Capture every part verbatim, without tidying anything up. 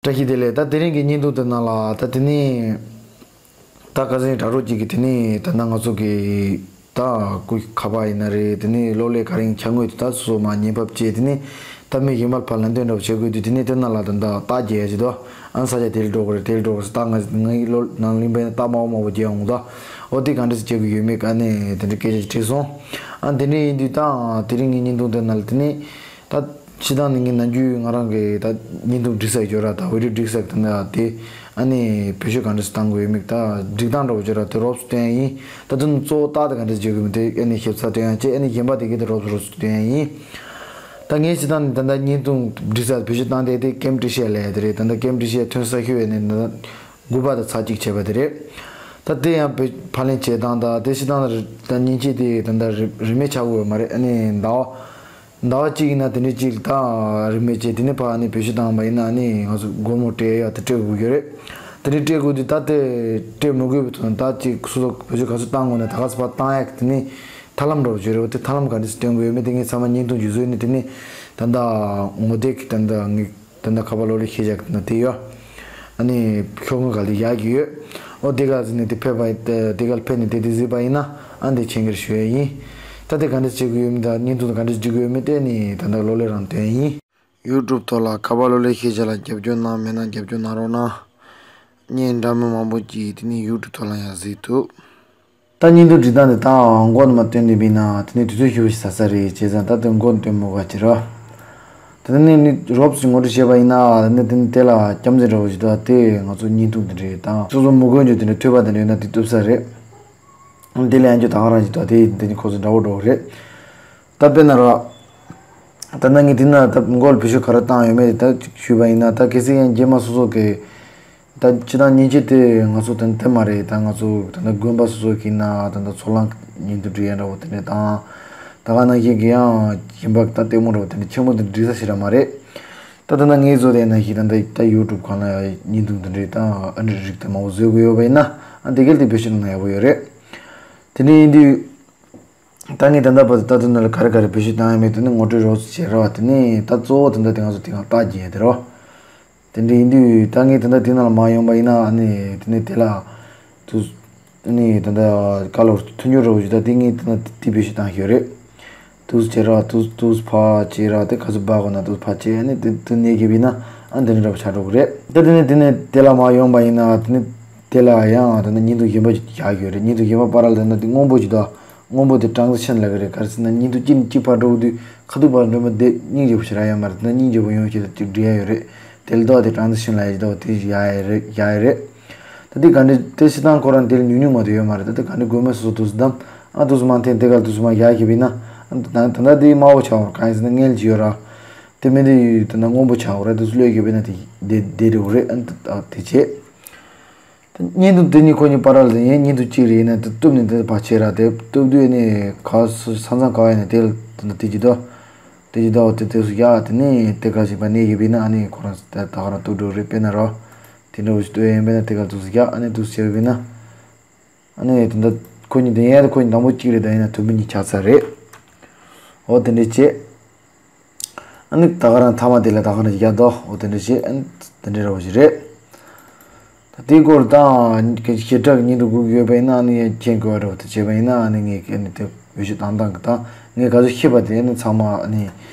བཀྲ་ཤིས་བདེ་ལེགས། ད་དེ་རིང་གི་བརྙན་ཐུང་དེ་ནང་ལ་ད་དེ་ནས་ད་ཁ་སང་དྲ་གྲོགས་གཅིག་གིས་དེ་ནས་ད་ནང་ང་ཚོ་གི་ད་སྐུ་ཁ་པར་ཡིན་ན་རེད། དེ་ནས་གློག་ཀླད་ག་རེ་འཆར་དངོས་དེ་ད་སོ་སོ་མར་ཉན་ཕབ་བྱས། དེ་ནས་ད་མི་གཞན་པར་ཕར་ལན་སྟོན་འདྲ་པོ་བྱེད་དགོས་དུས། དེ་ནས་དེ་ནང་ལ་ད་ད་རྟགས་རྒྱག་ཡ་ཅིག་འདུག་ཨ་ས་ཆ་དེ་ལ་འགྲོ་དགོས་རེད། དེ་ལ་འགྲོ་དགོས་ཟེར། ད་ང་ངའི་ལོ་ནང་ལིང་པའི་རྟགས་མང་པོ་མང་པོ་རྒྱག་ཡོང་ད། འོ་དེ་ག་འདྲ་ཞིག་བྱེད་དགོས་ཡོད་མེད་ག་ནས་དེ་འདྲ་སྐད་ཆ་ཞིག་དྲིས་སོང་། ཨ་དེ་འདྲ་ཡིན་དུས་ད་དེ་རིང་གི་བརྙན་ཐུང་དེ་ནང་ལ་དེ་ནས། ད་སྤྱིར་བཏང་ནས་ངས་ནམ་རྒྱུན་ང་རང་གི་ད་བརྙན་ཐུང་སྒྲིག་ས་ཡོད་ར། ད་བི་ཌིའོ་སྒྲིག་ས་དེ་འདྲ་དེ་ཨ་ནི་བེད་སྤྱོད་ག་འདྲ་ཞིག་བཏང་དགོས་ཡོད་མེད་ད་སྒྲིག་སྟངས་འདྲ་པོ་ཅིག་ར་དེ་རོབ་ཙམ་སྟོན་ཡ་ཡིན། ད་དེ་ནི་གཙོ་བོ་རྟགས་དེ་ག་འདྲ་ཞིག་བརྗོད་དགོས་མིན་དེ་ཨ་ནི་ཞིབ་ཚགས་སྟོན་ཡ་བྱས། ཨ་ནི་གཞན་པ་དེ་གའི་དེ་རོབ་ཙམ་རོབ་ཙམ་སྟོན་ཡ་ཡིན། ད་ངས་སྤྱིར་བཏང་ནས་ད་ལྟ་བརྙན་ཐུང་སྒྲིག་ས་བེད་སྤྱོད་བཏང་དེ་དེ་ཀེམ་ཀྲི་ཤི་ཡ་ལབ་ཡ་དེ་རེད། ད་ལྟ་ཀེམ་ཀྲི་ཤི་ཡ་ཐོན་ས་ཤོད་ཡ་ནི་ད་དགུ་པ་དང་ཚེག་གཅིག་བྱས་པ་དེ་རེད། ད་དེ་ཡང་བེད་ཕབ་ལེན་བྱེད་སྟངས་དང་དེ་སྤྱིར་བཏང་ད་མཉེན་ཆས་དེ་ད་ལྟ་རིན་རིན་མེད་ཆགས་ཀྱི་ཡོད་མ་རེད། ཨ་ནི་ཟླ་བ་ཟླ་བ་གཅིག་ཡིན་ན་དེ་འདྲའི་གཅིག་ད་རིན་མེད་བྱས། དེ་ནས་ཕར་ཨ་ནི་བེད་སྤྱོད་བཏང་བ་ཡིན་ན་ཨ་ནི་ང་ཚོ་སྒོར་མོ་སྤྲད་ཡ་དེ་སྤྲད་དགོས་ཀྱི་རེད། དེ་འདྲའི་སྤྲད་དགོས་དུས་ད་དེ་སྤྲད་མི་དགོས་པའི་ཐོག་ནས་ད་གཅིག་སོ་སོ་བེད་སྤྱོད་ག་ཚོད་བཏང་དགོས་ན་ད་ག་ཚོད་ཕར་བཏང་ཡ་གི་དེ་ནས་ཐབས་ལམ་འདྲ་པོ་ཅིག་རེད་པ། དེ་ཐབས་ལམ་ག་འདྲ་ཞིག་སྟོན་དགོས་ཡོད་མེད་དེ་ངས་ཚང་མ་བརྙན་ཐུང་ཅིག་བཟོས་ནས་དེ་ནས་ད་ལྟ་ངོ་དེབ་ཀྱི་ད་ལྟ་ངས། དེ་འདྲ་ཁ་པར་གློག་ཀླད་ཤེས་བྱ་ན་དེ་ཡོད། ཨ་ནི་ཤོག་ངོས་ག་ལ་ཡག་གི་ཡོད། ཨོ་དེ་ག་ཟིན་ནས་དེ་ཕེབས་པ་དེ་ག་ལ་ཕེབས་ནས་དེ་དེ་གཟིགས་པ་ཡིན་ན་ཨ་འདི་མཁྱེན་གྱི་རེད་ཞུ་ཡ་ཡིན། ད་དེ་ག་འདྲ་བྱེད་དགོས་ཡོད་མིན་ད་བརྙན་ཐུང་དེ་ག་འདྲ་བྱེད་དགོས་ཡོད་མིན་དེ་ནི་ད་ལྟ་གློག་ཀླད་རང་སྟོན་ཡིན། ཡུ་ཊུབ་ཐོག་ལ་ཁ་པར་གློག་ཀླད་ཤེས་བྱ་ལ་རྒྱབ་སྐྱོར་གནང་མེད་ན་རྒྱབ་སྐྱོར་གནང་རོགས་གནང་། བརྙན་འདྲ་མིན་མང་པོ་ཅིག་དེ་ནི་ཡུ་ཊུབ་ཐོག་ལ་ཡང་གཟིགས་ཐུབ། ད་བརྙན་ཐུང་སྒྲིག་སྟངས་འདི་ད་མགོ་ནས་མར་སྟོན་བསྡད་པ་ཡིན་ན་དེ་ནས་དུས་ཚོད་ཞེ་པོ་ཞིག་ཟ་ས་རེད། བྱས་ཙང་ད་དེ་མགོ་ནས་སྟོན་མི་དགོས་པ་བྱེད་རོགས། དེ་ནས་ནི་རོབ་ཙམ་ངོ་སྤྲོད་བྱས་པ་ཡིན་ན་དེ་ནས་དེ་ནས་དེ་ལ་རྒྱུ་མཚན་འདྲ་པོ་ཞིག་འདུག་དེ་ང་ཚོ་བརྙན་ཐུང་དེ་འདྲ་དང་སོ་སོ་མི་དགོས་རྒྱུ་དེ་འདྲ་ཐོས་པ་དེ་འདྲ་ཡོད་ན་དེ་བཏུབ་ས་རེད། དེ་ལས་ཡང་རྒྱུ་ད་ག་རང་ཞིག་འདུག་དེ་དེ་ནི་ཁོ་ཚོ་འདྲ་པོ་འདྲ་པོ་རེད། ད་དཔེར་ན་ར། ད་ནང་གི་དེ་ན་ད་མགོ་ལ་བེད་སྤྱོད་ག་རེ་བཏང་ཡོད་མེད་དེ་ད་ཞུས་པ་ཡིན་ན་ད་གལ་སྲིད་ཡང་རྗེས་མ་སོ་སོ་གི་ད་སྤྱིར་བཏང་མཉེན་ཆས་དེ་ང་ཚོ་དེ་དེ་མ་རེད། ད་ང་ཚོ་ད་ལྟ་དགོན་པ་སོ་སོ་གི་ན་ད་ལྟ་ཚོགས་ལངས་བརྙན་ཐུང་སྒྲིག་ཡ་འདྲ་པོ་དེ་འདྲ་དང་། ད་ག་ནང་བཞིན་གི་ཡང་གཞན་པ་ད་ལྟད་མོ་འདྲ་པོ་དེ་འདྲ་ཆེན་མོ་དེ་འདྲ་སྒྲིག་ས་ཞིག་ར་མ་རེད། ད་ད་ལྟ་ངས་བཟོ་དེ་ནང་བཞིན་ད་ལྟ་ད་ཡུ་ཊུབ་སྒང་ལ་ཡ་བརྙན་ཐུང་དེ་འདྲ་ད་ཨ་འདྲ་རིགས་དེ་མང་པོ་བཟོ་དགོས་ཡོད་པ་ཡིན་ན་ཨ་དེ་གལ་ཏེ་བེད་སྤྱོད་གནང་ན་ཡག་པོ་ཡོད་རེད། དེ་འདྲ་ཡིན་དུས། ད་ངས་ད་ལྟ་བར་དུ་ད་དུང་ནང་ལ་ག་རེ་ག་རེ་བེད་སྤྱོད་བཏང་ཡ་མེད་དེ་ནི་ངོ་སྤྲོད་རོབ་ཙམ་བྱས་ར་བ། དེ་ནས་ད་གཙོ་བོ་དེ་འདྲ་དེ་ང་ཚོ་དེ་ག་རྟགས་རྒྱག་ཡ་དེ་ར་བ། དེ་འདྲ་ཡིན་དུས་ད་ངས་ད་ལྟ་དེ་ནང་ལ་མ་ཡོང་པ་ཡིན་ན་ཨ་ནི་དེ་ནས་དེ་ལ་དུས་ཨ་ནི་ད་ལྟ་ག་ལོར་མཐུན་སྦྱོར་རོགས་ཞུ་ད་དེ་ངས་ད་ལྟ་དེ་བེད་སྤྱོད་བཏང་ཤོད་རེད། དུས་བྱས་ར་དུས་དུས་ཕ་བྱས་ར་དེ་ག་ཚོད་འབག་དགོས་ན་དུས་ཕ་བྱས་ཨ་ནི་དེ་དེ་ནས་གི་བི་ན་ཨ་འདི་འདྲ་འདྲ་པོ་ཆགས་འགྲོ་གི་རེད། ད་དེ་ནས་དེ་ནས་དེ་ལ་མ་ཡོང་པ་ཡིན་ན་དེ་ནས་དེ་ལ་ཡང་ད་ནི་བརྙན་ཐུང་གཞན་པ་ཞིག་རྒྱག་གི་ཡོད་རེད། བརྙན་ཐུང་གཞན་པ་བར་ལ་ད་ནི་དེ་སྔོན་པོ་ཞིག་དང་། སྔོན་པོ་དེ་ཊ་རན་སི་ཤན་ལབ་ཀྱི་རེད། ག་རེ་ཟེར་ན་བརྙན་ཐུང་གཅིག་ནས་གཅིག་བར་འགྲོ་དུས་ཁ་ཐུག་བར་འགྲོ་མ་བདེ་སྙིང་རྗེ་པོ་ཞིག་རག་ཡོད་མ་རེད། དེ་ན་སྙིང་རྗེ་པོ་ཡོང་ཆེད་དུ་གཅིག་འབྲི་ཡ་ཡོད་རེད། དེ་ལ་ལྟོས་དེ་ཊ་རན་སི་ཤན་ལབ་ཡ་ཞིག་དང་དེ་ཞིག་ཡག་ཡ་རེད་ཡག་ཡ་རེད། ད་དེ་ག་འདྲ་དེ་སྤྱིར་བཏང་ཁོ་རང་དེ་ལ་ཉུང་ཉུང་མ་གཏོགས་ཡོད་མ་རེད། ད་དེ་ག་འདྲ་དགོས་མེད་སོ་སོ་དུས་སུ་བདམས་ཨ་དུས་སུ་མ་འཐེན་དེ་ག་ལ་དུས་སུ་མ་ཡག་གི་བི་ན་ཨ་ད་ད་ད་དེ་དམར་པོ་ཆགས་འོར་གང་ཡིན་ཟེར་ན་མངལ་གྱི་ཡོད་ར། དེ་མིན་དེ་ད་ན་སྔོན་པོ་ཆགས་འོར་ར་དུས་སུ་ལོས་གི་བི་ན་དེ་དེ་དེ་རེད་འོ་རེད། ཨ་ད་དེ་བྱས། བརྙན་ཐུང་དེ་གཉིས་ཁོ་གཉིས་བར་ལ་ཡིན་བརྙན་ཐུང་གཅིག་རེད་ཡིན་ན་དེ་གཏུབ་ནས་དེ་ཕར་ཕྱེ་ར་དེ་གཏུབ་དུས་ནི་ག་ས་མཚམས་ག་བ་ཡིན་ན་དེ་ལ་དེ་འདྲ་དེ་ཅི་དོ། དེ་ཅི་དོ་དེ་དེ་སུ་ཡག་དེ་ནི་དེ་ག་ཞིག་པ་གནས་ཡོད་པས་ན་ཨ་ནི་ཁོ་རང་ད་ད་ག་རང་གཏུབ་འགྲོ་རེད་པས་ན་རོ། དེ་འདྲ་བོ་ཞིག་གཏུབ་ཡིན་པས་ན་དེ་ག་དེ་སུ་ཡག་ཨ་ནི་དེ་སུ་བྱས་པས་ན། ཨ་ནི་དེ་འདྲ་ཁོ་གཉིས་དེ་ཡན་དེ་ཁོ་གཉིས་དང་པོ་གཅིག་རེད་ད་ཡིན་ན་དུམ་བུ་གཉིས་ཆགས་ཚར་རེད། འོ་དེ་འདྲ་བྱས། ཨ་ནི་ད་ག་རང་མཐའ་མ་དེ་ལ་ད་ག་རང་ཡག་འདུག་འོ་དེ་འདྲ་བྱས་ཨ་ནི་དེ་འདྲ་ར་བ་ཞིག་རེད། ད་དེའི་སྐོར་དང་ཞེ་དྲག་གི་བརྙན་ཐུང་དགོས་ཀྱི་ཡོད་པ་ཡིན་ན་ཨ་ནི་མཁྱེན་དགོས་པ་འདྲ་བོ་དེ་བྱས་པ་ཡིན་ན་ཨ་ནི་ངས་ཨ་ནི་དེ་བེད་སྤྱོད་བཏང་སྟངས་ཀྱི་དང་ངས་ག་ཚོད་ཤེས་པ་དེ་ཨ་ནི་ཚང་མ་ཨ་ནི་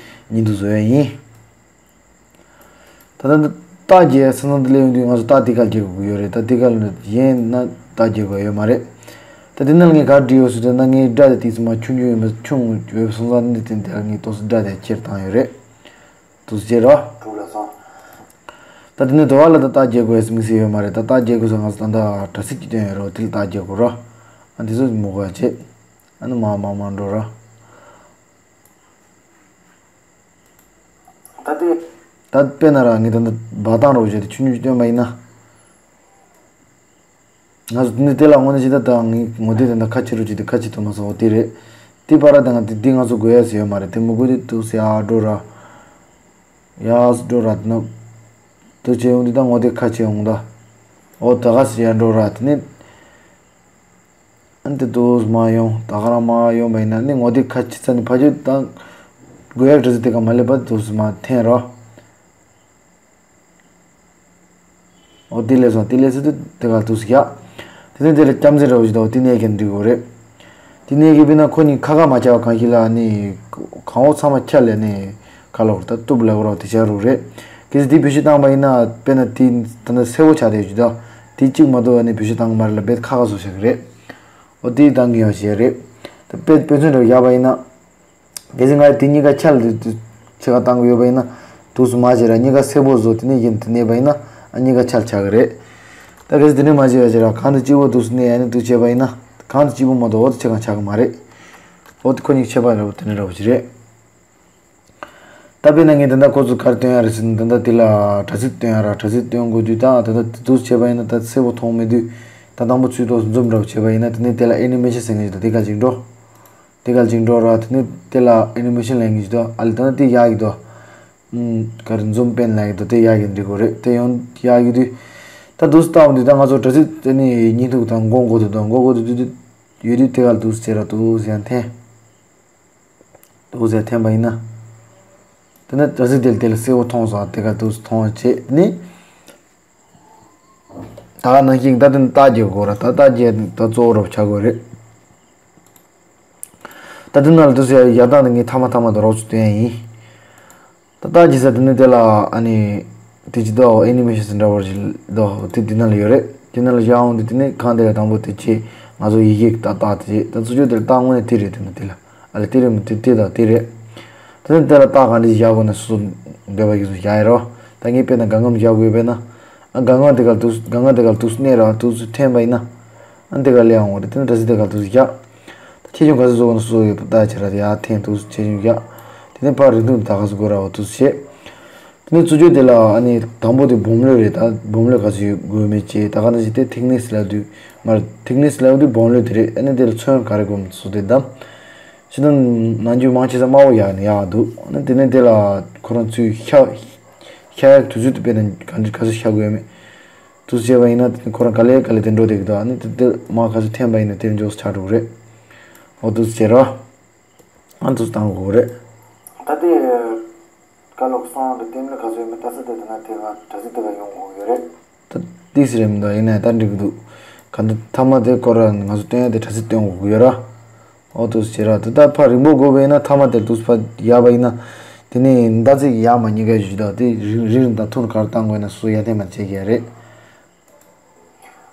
བརྙན་ཐུང་བཟོ་ཡ་ཡིན། ད་ལྟ་འདི་རྟགས་རྒྱག་ས་ཚང་འདི་སླེབས་ཡོང་དུས་ང་ཚོ་རྟགས་འདི་ག་རྒྱག་དགོས་ཀྱི་ཡོད་རེད། ད་འདི་ག་ལ་ཡིན་ན་རྟགས་རྒྱག་དགོས་ཡོད་མ་རེད། ད་འདི་ནང་ལ་ངས་ག་རེ་བྲིས་ཡོད་ཟེར་ན་ངའི་སྒྲ་དེ་དེ་ཚོ་མ་ཆུང་ཆུང་ཡོད་མ་ཆུང་ཡོད་སོང་ཙང་འདི་དེ་འདི་ལ་ངས་ཏོག་ཙམ་སྒྲ་དེ་ཆེར་བཏང་ཡོད་རེད། ཏོག་ཙམ་ཆེར་རོ། གྲུབ་ལ་སོང་། ད་འདི་ནས་དོ་བ་ལ་ད་རྟགས་རྒྱག་དགོས་ཡ་དམིགས་བསལ་ཡོད་མ་རེད། ད་རྟགས་རྒྱག་དགོས་ས་ང་ཚོ་ད་ལྟ་དྲ་ཚིགས་ཀྱི་སྟོན་ཡོད་རོ། དེ་ལ་རྟགས་རྒྱག་དགོས་རོ། ཨ་འདི་ཚོ་མོ་ག་བྱེད། ཨ་ནི་མ་མ་མ་འགྲོ་རོ། ད་དེ། ད་དཔེར་ན་ར་ངས་ད་འདི་འབའ་ཐང་རོ་བྱས་ཏེ་ཆུང་ཆུང་སྟོན་པ་ཡིན་ན། ང་ཚོ་འདི་དེ་ལ་དངོས་གནས་ཅི་ད་ད་ངས་ངོ་དེབ་དེ་འདྲ་ཁ་ཕྱེ་རོགས་བྱས་ཏེ་ཁ་ཕྱེ་ཐུབ་མ་སོང་འོ་དེ་རེད། དེ་བར་ད་ང་དེ་དེ་ང་ཚོ་དགོས་ཡ་ཟེར་ཡོད་མ་རེད། དེ་མི་དགོས་དེ་དུ་ཟེར་ཨ་འགྲོ་ར། ཡ་ས་འགྲོ་ར་དེ་ནོ། དུ་བྱས་ཡོང་དུས་ད་ངོ་དེབ་ཁ་ཕྱེ་ཡོང་ད། འོ་ད་ག་ཟེར་ཡ་འགྲོ་ར་དེ་ནས། ཨ་ནི་དེ་དུས་མ་ཡོང་ད་ག་རང་མ་ཡོང་བ་ཡིན་ན་ནི་ངོ་དེབ་ཁ་ཕྱེ་ཚར་ནས་ཕ་ཆོས་དང་། དགོས་ཡ་འདྲ་ཚོད་དེ་ག་མ་སླེབས་པ་དུས་མ་འཐེན་རོགས། འོ་དེ་ལས་སོང་། དེ་ལས་སོང་དུས་དེ་ག་དུས་སུ་བཞག་དེ་ནས་དེ་ལ་ལྕམ་ཚན་འདྲ་བོ་ཞིག་འདུག་དེ་ནས་ཀྱང་འགྲིག་གི་རེད། དེ་ནས་ཀྱི་དཔེར་ན་ཁོ་གཉིས་ཁ་ཁ་མ་ཆགས་པ་གང་ཞིག་ལ་ནི་གང་འོ་ཚང་མ་ཁྱེར་ལས་ནི་ཁ་ལོག་ད་གཏུབ་ལ་གོ་ར་དེ་བྱ་རུ་རེད། གལ་སྲིད་དེ་བེད་སྤྱོད་བཏང་པ་ཡིན་ན་དཔེར་ན་དེ་ད་ལྟ་སེར་པོ་ཆགས་བསྡད་ཡོད་ཀྱི་འདུག་དེ་གཅིག་མ་གཏོགས་ནི་བེད་སྤྱོད་བཏང་གི་མ་རེད་ལ་རྦད་ཁ་ཁ་བཟོ་བྱ་གི་རེད། འོ་དེ་བཏང་གི་ཡོད་བྱས་རེད། ད་དཔེ་དཔེ་མཚོན་འདྲ་བོ་བཞག་པ་ཡིན་ན། གལ་སྲིད་ང་དེ་གཉིས་ཀ་ཆ་ལ་དུ་ཆེ་ཁ་བཏང་གི་ཡོད་པ་ཡིན་ན། དུས་སུ་མ་བྱེད་ར་གཉིས་ཀ་སེར་པོ་བཟོ་དེ་ནས་གཞན་དུ་གནས་པ་ཡིན་ན་ཨ་གཉིས་ཀ་ཆ་ལ་ཆགས་ཀྱི་རེད། ད་གལ་སྲིད་དེ་ནས་མ་བྱེད་པ་བྱེད་ར་གང་དུ་གཅིག་པོ་དུས་སུ་གནས་ཡ་ནི་དུ་བྱེད་པ་ཡིན་ན་གང་དུ་གཅིག་པོ་མ་གཏོགས་འོ་དུ་ཆེ་ཁ་ཆགས་ཀྱི་མ་རེད། འོ་དུ་ཁོ་གཉིས་ཁྱད་པར་འདྲ་བོ་དེ་འདྲ་འདྲ་བོ་ཞིག་རེད། ད་དཔེར་ན་ངས་ད་ལྟ་ཁོ་ཚོ་ག་རེ་སྟོན་ཡ་རེད་ཟེར་ན་ད་ལྟ་དེ་ལ་དྲ་ཚིགས་སྟོན་ཡ་ར་དྲ་ཚིགས་སྟོན་དགོས་དུས་ད་ད་ལྟ་དུས་བྱེད་པ་ཡིན་ན་ད་སེར་པོ་མཐོང་མེད་དུས་ད་དང་པོ་ཚུལ་ཐོག་འཛུམ་འདྲ་བོ་བྱེད་པ་ཡིན་ན་དེ་ནས་དེ་ལ་ཨེ་ནི་མེ་ཤན་ཟེར་མཁན་ཞིག་འདུག་དེ་ག་ཅིག་འགྲོ། དེ་ག་ཅིག་འགྲོ་ར་དེ་ནས་དེ་ལ་ཨེ་ནི་མེ་ཤན་ལེན་གྱི་འདུག་ཨ་ལི་ད་ནི་དེ་ཡག་གི་འདུག་ཨུམ། ག་རེ་འཛུམ་དཔེ་ལེན་གྱི་འདུག་དེ་ཡག་གི་འགྲིག་གོ་རེད་དེ་ཡོང་ཡག་གི་དུས། ད་དུས་སུ་བལྟ་འོང་དུས་ད་ང་ཚོ་དྲ་ཚིགས་དེ་ནི་ཉིན་ཐུག་དང་མགོ་མགོ་དུ་དང་མགོ་མགོ་དུ་དུ་དུ་ཡོད་དུས་དེ་ག་ལ་དུས་སུ་བྱེད་ར་དུས་སུ་ཡང་འཐེན། དུས་སུ་ཡང་འཐེན་པ་ཡིན་ན། དེ་ནི་དྲ་ཚིགས་དེ་ལ་དེ་ལ་གསལ་པོ་མཐོང་སོང་དེ་ག་དུས་སུ་མཐོང་བྱེད་ནི། ད་ག་ནང་བཞིན་ད་དེ་ནི་རྟགས་རྒྱག་དགོས་ར་ད་རྟགས་རྒྱག་ད་གཙོ་བོ་རུ་ཆགས་དགོས་རེད། ད་དེ་ནང་ལ་དུས་སུ་ཡ་ཡ་ད་ནི་ངས་ཐ་མ་ཐ་མ་དུ་རོགས་ཚུལ་སྟོན་ཡ་ཡིན། ད་རྟགས་རྒྱག་ས་དེ་ནི་དེ་ལ་ཨ་ནི་དེ་ཅི་ད་ཨེ་ནི་མེ་ཤན་ཟེར་འདྲ་བར་ཞིག་ད་དེ་དེ་ནང་ལ་ཡོད་རེད། དེ་ནང་ལ་བཞག་འོང་དུས་དེ་ནི་གང་དེ་ལ་དང་པོ་དེ་ཆེ་ང་ཚོ་ཡི་གེ་ད་རྟགས་དེ་ད་ཚུར་ཕྱོགས་དེ་ལ་རྟགས་དངོས་གནས་དེ་རེད་དེ་ནི་དེ་ལ། ཨ་ལ་དེ་རེད་མི་དེ་དེ་དང་དེ་རེད། དེ་ནི་དེ་ལ་རྟགས་གང་འདྲ་བཞག་དགོས་ན་སོ་སོ་འདོད་པ་ཡོད་སོ་བཞག་ཡ་རོ། ད་ངས་དཔེར་ན་གང་གམ་བཞག་དགོས་པས་ན། ཨ་གང་གང་དེ་ག་དུས་གང་གང་དེ་ག་དུས་གནས་ར་དུས་སུ་འཐེན་པ་ཡིན་ན། ཨ་དེ་ག་ལས་ཡང་འོང་རེད་དེ་ནི་དྲ་ཚིགས་དེ་ག་དུས་སུ་བཞག་ད་ཆེ་ཆུང་ག་ཚོད་བཟོ་དགོས་ན་སོ་སོ་ཡོད་པ་ལྟ་བྱེད་ར་དེ་ཡ་འཐེན་དུས་སུ་ཆེ་ཆུང་བཞག་དེ་ནི་ཕར་རིང་ཐུང་དེ་ད་ག་ཚོད་དགོས་ར་འོ་དུས་སུ་བྱེད། དེ་ནས་ཚུར་ཕྱོགས་དེ་ལ་ཨ་ནི་དང་པོ་དེ་སྦོམ་ལོས་རེད། ད་སྦོམ་ལོས་ག་ཚོད་ཡོད་དགོས་མེད་ཅེས་ད་ག་ནང་བཞིན་དེ་ཐིག་ནེ་སི་ལབ་དུས་མར་ཐིག་ནེ་སི་ལབ་དུས་སྦོམ་ལོས་དེ་རེད། ཨ་ནི་དེ་ལ་ཚོན་ག་རེ་དགོས་མིན་སོ་དེ་བདམས། ཕྱི་ནང་ནང་རྒྱུ་མང་ཆེ་ས་དམར་པོ་ཡག་ནི་ཡག་འདུག་ཨ་ནི་དེ་ནས་དེ་ལ་ཁོ་རང་ཚོས་ཤ་ཤ་ཡག་དུས་ཚོད་དེ་དཔེར་ན་ག་འདྲ་ག་ཚོད་ཤ་དགོས་མེད་དུས་བྱས་པ་ཡིན་ན་དེ་ཁོ་རང་ག་ལེ་ག་ལེ་དེ་འགྲོ་བསྡད་ཀྱི་འདུག་ཨ་ནི་དེ་དེ་མར་ག་ཚོད་འཐེན་པ་ཡིན་ན་དེ་མགྱོགས་སུ་ཆགས་འགྲོ་གི་རེད། འོ་དུས་བྱས་རོ། ཨ་དུས་བཏང་དགོས་རེད། ད་དེ་ག་ལོག་སོང་དུ་དེ་མི་ག་ཚོད་མི་ལྟ་ས་དེ་དེ་ན་དེ་ག་དྲ་ཚིགས་དེ་ག་ཡོང་དགོས་ཡོད་རེད། ད་ཏིས་རེད་མི་འདུག་ཡིན་ན་ད་འགྲིག་གི་འདུག་ག་འདི་ཐ་མ་དེ་སྐོར་ར་ང་ཚོ་སྟོན་ཡ་དེ་དྲ་ཚིགས་སྟོན་དགོས་ཀྱི་ཡོད་ར། ཨོ་དུས་བྱེད་ར་དེ་ད་ཕར་རིང་པོ་དགོས་པ་ཡིན་ན་ཐ་མ་དེ་དུས་ཕར་ཡག་པ་ཡིན་ན། དེ་ནས་ཟླ་ཚིགས་ཡག་མ་གཉིས་ཀ་ཞུ་དག་དེ་རིང་རིང་ད་ཐུང་གར་བཏང་དགོས་ན་སུ་ཡ་དེ་མ་བྱེད་ཀྱི་ཡ་རེད།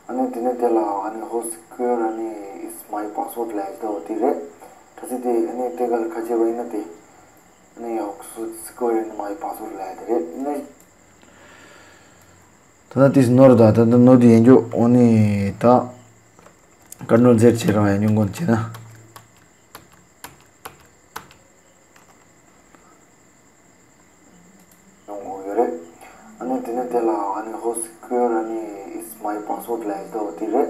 ཨ་ནི་དེ་ནས་དེ་ལ་ཨ་ནི་ཧོ་སི་ཀུ་ཨར་ཨ་ནི་is my password ལབ་ཡ་ཅིག་འདུག་དེ་རེད། གལ་སྲིད་དེ་ཨ་ནི་དེ་ག་ལ་ཁ་ཕྱེ་བ་ཡིན་ན་དེ། ཨ་ནི་ཡང་ཧོ་སི་ཀུ་ཨར་is my password ལབ་ཡ་དེ་རེད། ཨ་ནི། ད་ལྟ་དེ་ནོར་ད་ད་ལྟ་ནོར་དེ་ཡན་འཇོག་ཨོ་ནི་ད། ཀོན་ཊོལ་ཛེཌ་བྱེད་རང་ཡན་འཇོག་འགོ་བྱེད་ན། ཡོང་དགོས་ཡོད་རེད། ཨ་ནི་དེ་ནས་དེ་ལ་ཨ་ནི་ཧོ་སི་ཀུ་ཨར་ཨ་ནི་is my password ལབ་ཡ་ཅིག་འདུག་དེ་རེད།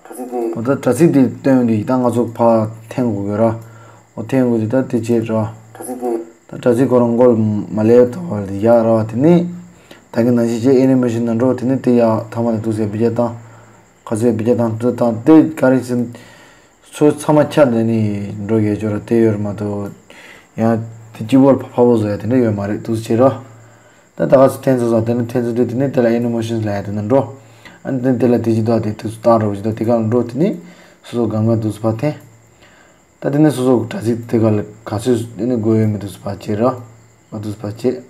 གལ་སྲིད་དེ། འོ་ད་དྲ་ཚིགས་དེ་སྟོན་ཡོང་དུས་ད་ང་ཚོ་ཕར་འཐེན་དགོས་ཡོད་ར། འོ་འཐེན་དགོས་དུས་ད་དེ་བྱེད་ར། དྲ་ཚིགས་དེ། ད་དྲ་ཚིགས་ཁོ་རང་མགོ་ལ་མ་སླེབས་ཐོག་ལ་ཡག་ར་བ་དེ་ནི། ད་གིན་ནང་བཞིན་བྱས་ཨེ་ནི་མེ་ཤན་ནང་འགྲོ་དེ་ནི་དེ་ཡག་ཐ་མ་ནས་དུས་ཚོད་བི་ཇ་བཏང་། ག་ཚོད་བི་ཇ་བཏང་དུས་བཏང་དེ་ག་རེ་ཟེར། ཚོ་ཚང་མ་ཆ་ནས་ནི་འགྲོ་ཡས་ཅོ་ར་དེ་ཡོད་ར་མ་གཏོགས། ཡང་དེ་སྤྱི་བོར་ཕ་ཕ་བོ་བཟོ་ཡ་དེ་འདྲ་ཡོད་མ་རེད་དུས་བྱེད་རོ། ད་ད་ག་ཚོད་འཐེན་ཚོ་ས་དེ་ནི་འཐེན་ཚོ་དེ་དེ་ནི་དེ་ལ་ཨེ་ནི་མོ་ཤན་ལ་ཡ་དེ་ན་འགྲོ། ཨ་ནི་དེ་ནི་དེ་ལ་དེ་ཅི་དོ་དེ་དུས་སུ་བཏང་རོ་ཅི་དོ་དེ་ག་ལ་འགྲོ་དེ་ནི་སོ་སོ་གང་ག་དུས་སུ་ཕ་འཐེན། ད་དེ་ནི་སོ་སོ་དྲ་ཚིགས་དེ་ག་ལ་ག་ཚོད་དེ་ནི་དགོས་ཡོད་མི་དུས་སུ་ཕ་བྱེད་རོ། མ་དུས་སུ་ཕ་བྱེད།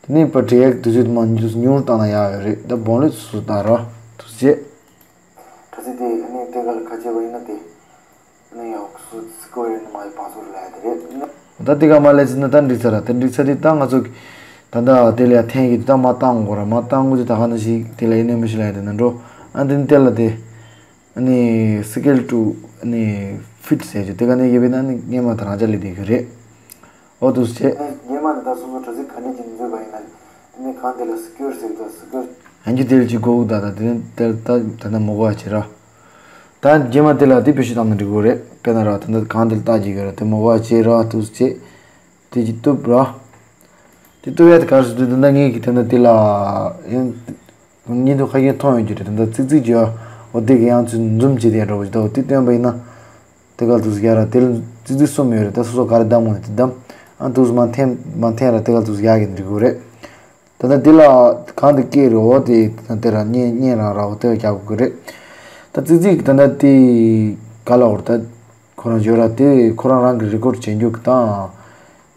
དེ་ནི་ཕ་འབྲི་ཡག་དུས་ཚོད་མ་ཉུང་ཉུང་བཏང་ན་ཡག་ཡོད་རེད་ད་སྦོམ་ལོས་སོ་སོ་བཏང་རོ་དུས་བྱེད། དྲ་ཚིགས་དེ་ཨ་ནི་དེ་ག་ལ་ཁ་ཕྱེ་བ་ཡིན་ན་དེ། ཨ་ནི་ཡང་སུ་སི་ཀོ་ཡིན་ན་མ་ཡི་བང་སོར་ལ་ཡ་དེ་རེད། ད་དེ་ག་མ་ལས་ཟིན་ན་ད་འགྲིག་ཚར་ར་དེ་འགྲིག་ཚར་དེ་ད་ང་ཚོ་ད་ད་དེ་ལ་ཡ་འཐེན་གི་ད་མ་བཏང་དགོས་ར་མ་བཏང་དགོས་དེ་ད་ག་ནང་བཞིན་དེ་ལ་ཡིན་ན་མི་ཤི་ལ་ཡ་དེ་ན་འགྲོ། ཨ་དེ་ནི་དེ་ལ་དེ། ཨ་ནི་སི་ཀེལ་ཊུ་ཨ་ནི་ཕིཊ་ཟེར་རྒྱུ་དེ་ག་ནས་ཡོད་པས་ན་ཨ་ནི་སྔས་མ་དང་རང་ཅག་ལས་དེ་གི་རེད། ཨོ་དུས་ཚེ། སྔས་མ་ནི་ད་སོ་སོ་དྲ་ཚིགས་ག་འདྲས་ཀྱི་མཛོད་པ་ཡིན་ན། དེ་ནས་གང་དེ་ལ་སི་ཀུར་ཟེར་དང་སི་ཀུར། ཡང་གི་དེ་ལ་ཅིག་གོ་གི་ད་ད་དེ་ནས་དེ་ལ་ད་ད་ནས་མོ་གོ་བ་བྱེད་ར། ད་རྗེས་མ་དེ་ལ་དེ་བེད་སྤྱོད་བཏང་ན་འགྲིག་གི་རེད་དཔེར་ན་ར་ད་ད་གང་དེ་ལ་ལྟ་རྒྱུ་ཡོད་ར་དེ་མོ་གོ་བ་བྱེད་ར་དུས་ཚེ། དེ་ཅིག་གཏུབ་ར། དེ་གཏུབ་ཡ་དེ་གར་སུ་དུས་ད་ད་ངེད་ཀྱི་དེ་ན་དེ་ལ་ཡང་། གཉིས་འདུག་ཁ་ཤས་མཐོང་ཡོད་ཀྱི་རེད་ད་ད་ཙིག་ཙིག་ཅིག་ཡ། འོ་དེ་གི་ཡང་ཚུལ་འཛུམ་བྱེད་དེ་འགྲོ་བ་ཞིག་ད་འོ་དེ་སྟོན་པ་ཡིན་ན། དེ་ག་དུས་སུ་ཡ་ར་དེ་ལ་ཙི་ཙི་གསུམ་ཡོད་རེད་ད་སོ་སོ་ག་རེ་བདམས་དགོས་ན་དེ་བདམས། ཨ་དུས་སུ་མ་འཐེན་མ་འཐེན་ར་དེ་ག་དུས་སུ་ཡག་གི་འགྲིག་གི་རེད། ད་ལྟ་དེ་ལ་གང་དེ་སྐད་རེད། འོ་དེ་ད་ལྟ་དེ་ར་བརྙན་བརྙན་རང་ར་འོ་དེ་རྒྱག་དགོས་རེད། ད་ཙིག་ཙིག་ད་ལྟ་དེ་ག་ལ་འོར་ད་ཁོ་རང་བརྗོད་ར་དེ་ཁོ་རང་རང་གི་རི་ཀོཌ་བྱེད་རྒྱུ་གི་དང་།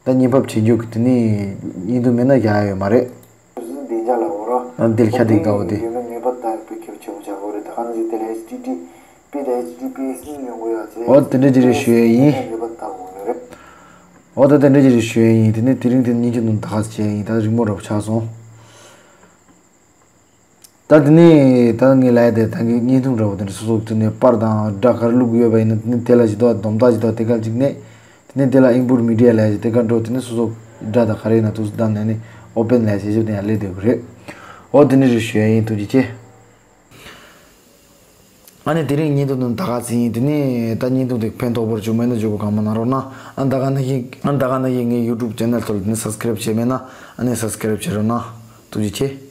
ད་བརྙན་ཕབ་བྱེད་རྒྱུ་གི་དེ་ནི་བརྙན་ཐུང་མེད་ན་རྒྱག་ཡ་ཡོད་མ་རེད། ད་འདིར་ཁྱ་དེ་དགའ་བོ་དེ། འོ་དེ་འདྲ་ཅིག་རེད་ཞུ་ཡ་ཡིན། འོ་ད་དེ་འདྲ་ཅིག་རེད་ཞུ་ཡ་ཡིན། དེ་ནས་དེ་རིང་དེ་ནས་ཉིན་གཅིག་ནང་ད་ག་ཚོད་བྱས་ཡིན། ད་རིང་མོ་རབ་ཆགས་སོང་། ད་དེ་ནས་ད་ངས་ལབ་ཡ་དེ་ད་ངས་བརྙན་ཐུང་འདྲ་བོ་དེ་འདྲ་སོ་སོ་དེ་ནས་པར་དང་སྒྲ་ག་རེ་བླུག་ཡོད་པ་ཡིན་ན་དེ་ནས་དེ་ལ་ཅིག་དོ་སྡོམ་རྟགས་ཅིག་དོ་དེ་ག་ཅིག་ནས། དེ་ནས་དེ་ལ་ཨིན་པུཊ་མི་ཌི་ཡ་ལབ་ཡ་ཅིག་དེ་ག་འགྲོ། དེ་ནས་སོ་སོ་སྒྲ་དང་ག་རེ་ཡིན་ན་དུ་སུ་བདམས་ནས་ནི་ཨོ་པན་ལབ་ཡ་ཅིག་བྱེད་དེ་ཡང་སླེབས་བསྡད་དགོས་རེད། འོ་དེ་འདྲ་རེད་ཞུ་ཡ་ཡིན། ཐུགས་རྗེ་ཆེ། ཨ་ནི་དེ་རིང་བརྙན་ཐུང་དུ་ད་ག་ཚོད་ཡིན། དེ་ནས་ད་བརྙན་ཐུང་དེ་ཕན་ཐོགས་པོ་བྱུང་མེད་ན་བྱུང་གོ་གང་མ་གནང་རོགས་གནང་། ཨ་ད་ག་ན་ཡིན། ཨ་ད་ག་ན་ཡིན། ངའི་ཡུ་ཊུབ་ཅེ་ནལ་ཐོག་ལ་དེ་ནས་སབ་སི་ཀ་རེབ་བྱས་མེད་ན་ཨ་ནི་སབ་སི་ཀ་རེབ་བྱེད་རོགས་གནང་། ཐུགས་རྗེ་ཆེ།